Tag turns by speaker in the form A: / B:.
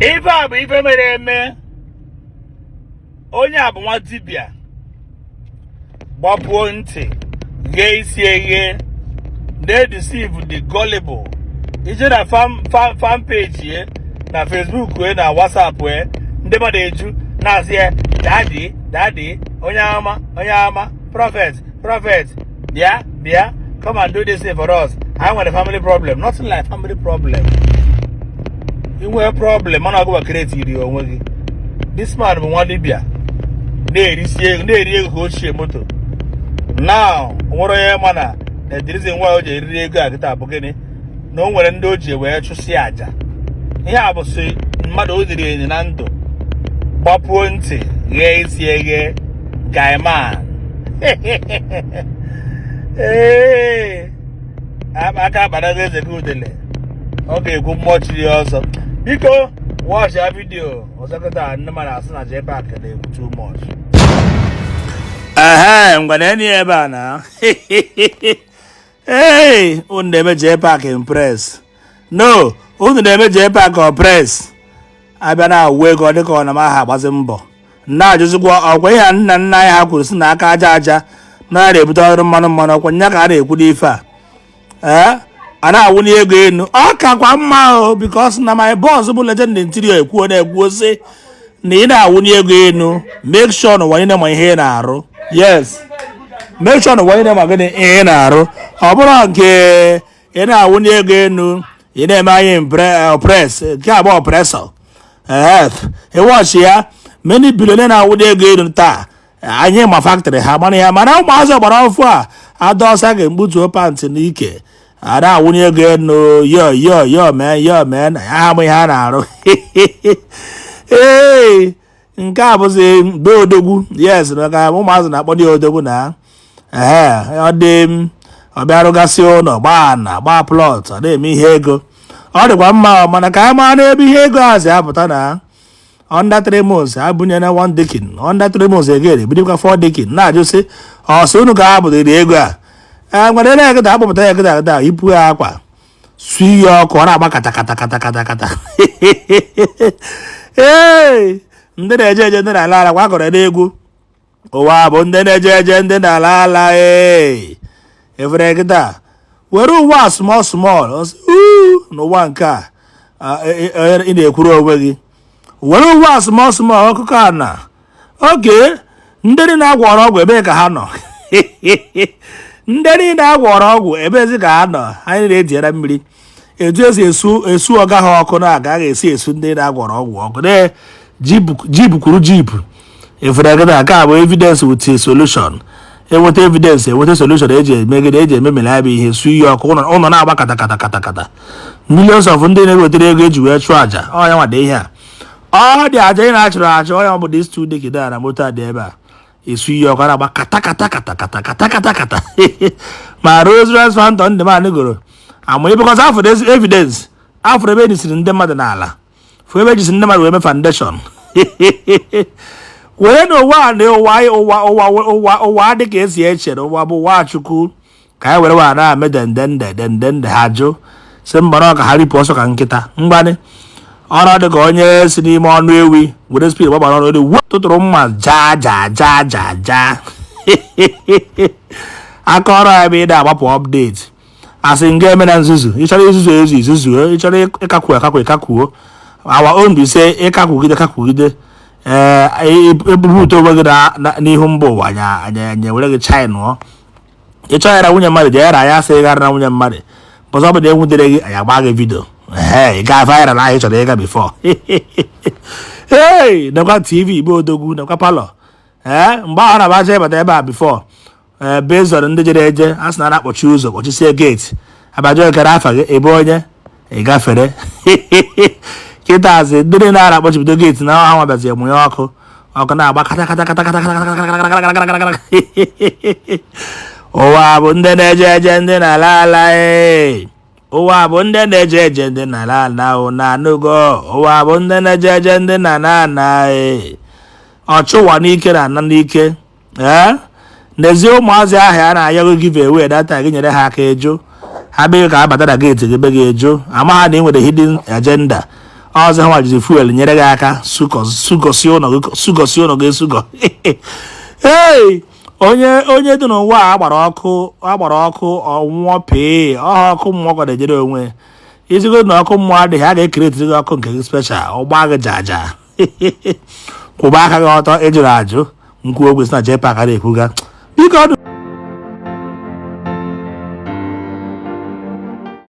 A: Ife a bụ ife mere eme. Onye a bụ nwa dibịa gbapuo ntị, ghee isi eghe, na-edeceive the gullible. Ije na fan page ye na Facebook ye na WhatsApp ye, ndị mmadụ eju na-asị ya, "Daddy, daddy, onye ama, onye ama, prophet, prophet, bịa, bịa, come and do this thing for us. I nwere family problem." Nothing like family problem. Inwe problem mana ọgụwa create iri onwe gị. This man bụ nwa dibịa na-erisi ego, na-eri ego ka ochie moto. Now nwere onye ma na the reason why o ji eriri ego a kịta bụ gịnị? Na o nwere ndị o ji wee chụsị aja. Ihe a bụ si mmadụ o diri enyi na ndụ, gbapuo ntị, ghee isi eghe. Guy man, ee, aka akparago eze gị udele, ọ ga-ekwu mmụọ chiri ya ọzọ. Biko watch ya video ọzọ kịta. Ndị mmadụ asị na JPAC na-ekwu too much. Ehe, ngwa enyi ebe a na ee, unu na-eme JPAC impress. No, unu na-eme JPAC oppress. Abịa na awụ ego, dịka ọ na m aha agbazi mbọ na-ajụzikwa ọkwa ihe nna nna anyị ha kwuru si na aka aja aja na na-ebute ọrụ mmanụ mmanụ. Ọkwa nya ka a na-ekwu n'ife a. Ee, a na-awụnye ego enu, ọ kakwa mma o, because na my boss bụ Legend Interior ekwuo na-ekwuo sị na ị na-awụnye ego enu, make sure na ụwa niile ma ihe ị na-arụ. Yes, make sure na ụwa niile ma gịnị ihe ị na-arụ. Ọ bụrụ nke ị na-awụnye ego enu, ị na-eme anyị oppress. Nke abụọ, oppressor. Ee, ịwọchi ya, many billionaire na-awụnye ego elu taa, anyị ma factory ha, mana ya mana ụmụazị ọgbara ọfụ a adọsa ga-egbutuo pantị n'ike, a na-awụnye ego elu. Yo yo yo mee yo mee na ya ha ama ihe a na-arụ. Ee, nke a bụzi be odogwu. Yes, maka ụmụazị na-akpọ ndị odogwu na ee, ọ dị m ọ bịa rụgasị ụlọ, gbaa na gbaa plot, ọ na-eme ihe ego. Ọ dịkwa mma, mana ka anyị maa n'ebe ihe ego a si apụta. Na under 3 months abụnyela one decking, under 3 months again ebidokwa four decking. Na-ajụ sị, ọsọ unu ka ha pụtara ego a? Ee, nwere ele ekịta akpọpụta ya kịta kịta, ipu ya akwa, su ya ọkụ, ọ na-agba kata kata kata kata kata. Ee, ndị na-eje eje, ndị na-ala ala, kwa akọrọ n'egwu, ụwa bụ ndị na-eje eje, ndị na-ala ala. Ee, efere kịta were ụwa small small n'ụwa nke a ị na-ekwuru onwe gị. Were ụwa small small. Ọkụkọ a na oge ndị niile agwọrọ ọgwụ, ebee ka ha nọ? Ndị niile agwọrọ ọgwụ, ebezi ka ha nọ? Anyị na-etinyere mmiri etu esi esu esu ọga ha ọkụ na agaghị esi esu ndị na-agwọrọ ọgwụ ọkụ na jeep kwuru jeep. Efere kịta, nke a bụ evidence with a solution. Enweta evidence, enweta solution eji emegide, eji ememere ya bụ ihe su ihe ọkụ. Ụlọ na-agba kata kata kata kata, millions of ndị na-ewetara ego eji wee chụọ àjà. Ọ ya nwada ihe a, ọ dị aja ị na-achụrụ achụ. Ọ ya bụ this two decking na moto a dị ebe a esu ihe ọkụ, na-agba kata kata kata kata kata kata kata. Ma Rolls Royce Phantom ndị man goro amụ, because afọ evidence, afọ ebe edisiri ndị mmadụ n'ala, fụ ebe ejisi ndị mmadụ wee mee foundation were n'ụwa na ụwa ụwa ụwa ụwa ụwa dị ka esi echere. Ụwa bụ ụwa Chukwu, ka anyị were wa na-eme dendende dendende. Ha jụ si mba na ọ ka ha ripụ ọsọ ka nkịta mgbanị ọrụ dị ka onye si n'ime ọnụ ewi were speed gbabara ọnụ ewi, tụtụrụ mma, jaa jaa jaa jaa jaa. Aka ọrụ anyị bụ ịda agbapụ update. Asị nga eme na nzuzu. Ị chọrọ izuzu ezu, izuzuo. Ị chọrọ ịkakwu akakwu, ịkakwuo. Our own bụ ise ịkakwugide kakwugide. Ee, ebupụta onwe gị n'ihu mba ụwa anya anya anya, were gị chinụọ. Ị chọrọ ịra nwunye mmadụ, jee ra ya. Asị ịghara na nwunye mmadụ bọzọ, ọ bụ na enwudere gị, anyị agba gị video. Ee, ị gaa viral ahụ ị chọrọ ịga before. Hey, nekwa TV Igbo odogwu, nekwa parlour. Ee, mgbe ahụ na-abacha ịbata ebe a before, ee, based on ndị jere eje, a sị na a na-akpọchi ụzọ, kpọchisie gate, abajọ ekere afa gị ebe onye ị gafere. Kịtazi ndị niile a na-akpọchibido gate na ha nwabazi mụnye ọkụ, ọkụ na-agba kata kata kata kata kata kata kata kata kata kata. Ụwa bụ ndị na-eje eje, ndị na-ala ala. Ee, ụwa bụ ndị na-eje eje, ndị na-ala ala. O na anụgo, ụwa bụ ndị na-eje eje, ndị na-ana ana. Ee, ọchụ ụwa n'ike na ana n'ike. Ee, n'ezie, ụmụazị ahụ a na-ayọgụ give away data gị, nyere ha aka, eju ha bịa ka abata na gate gị be gị, eju ama ha na ị nwere hidden agenda. Ọzọ ha nwajizi fuel nyere gị aka sugọsi ụlọ gị, sugọsi ụlọ gị esugọ. Ee, onye onye dị n'ụwa a agbara ọkụ, agbara ọkụ ọnwụọ pee ọha ọkụ mmụọ ka na-ejere onwe. Isigo na ọkụ mmụọ adịghị, a ga-ekeretiri gị ọkụ nke gị special, ọgba gị jaja. Kwụba aka gị ọtọ. Ejụrụ ajụ nkwu ogwe si na JPAC na-ekwuga, biko.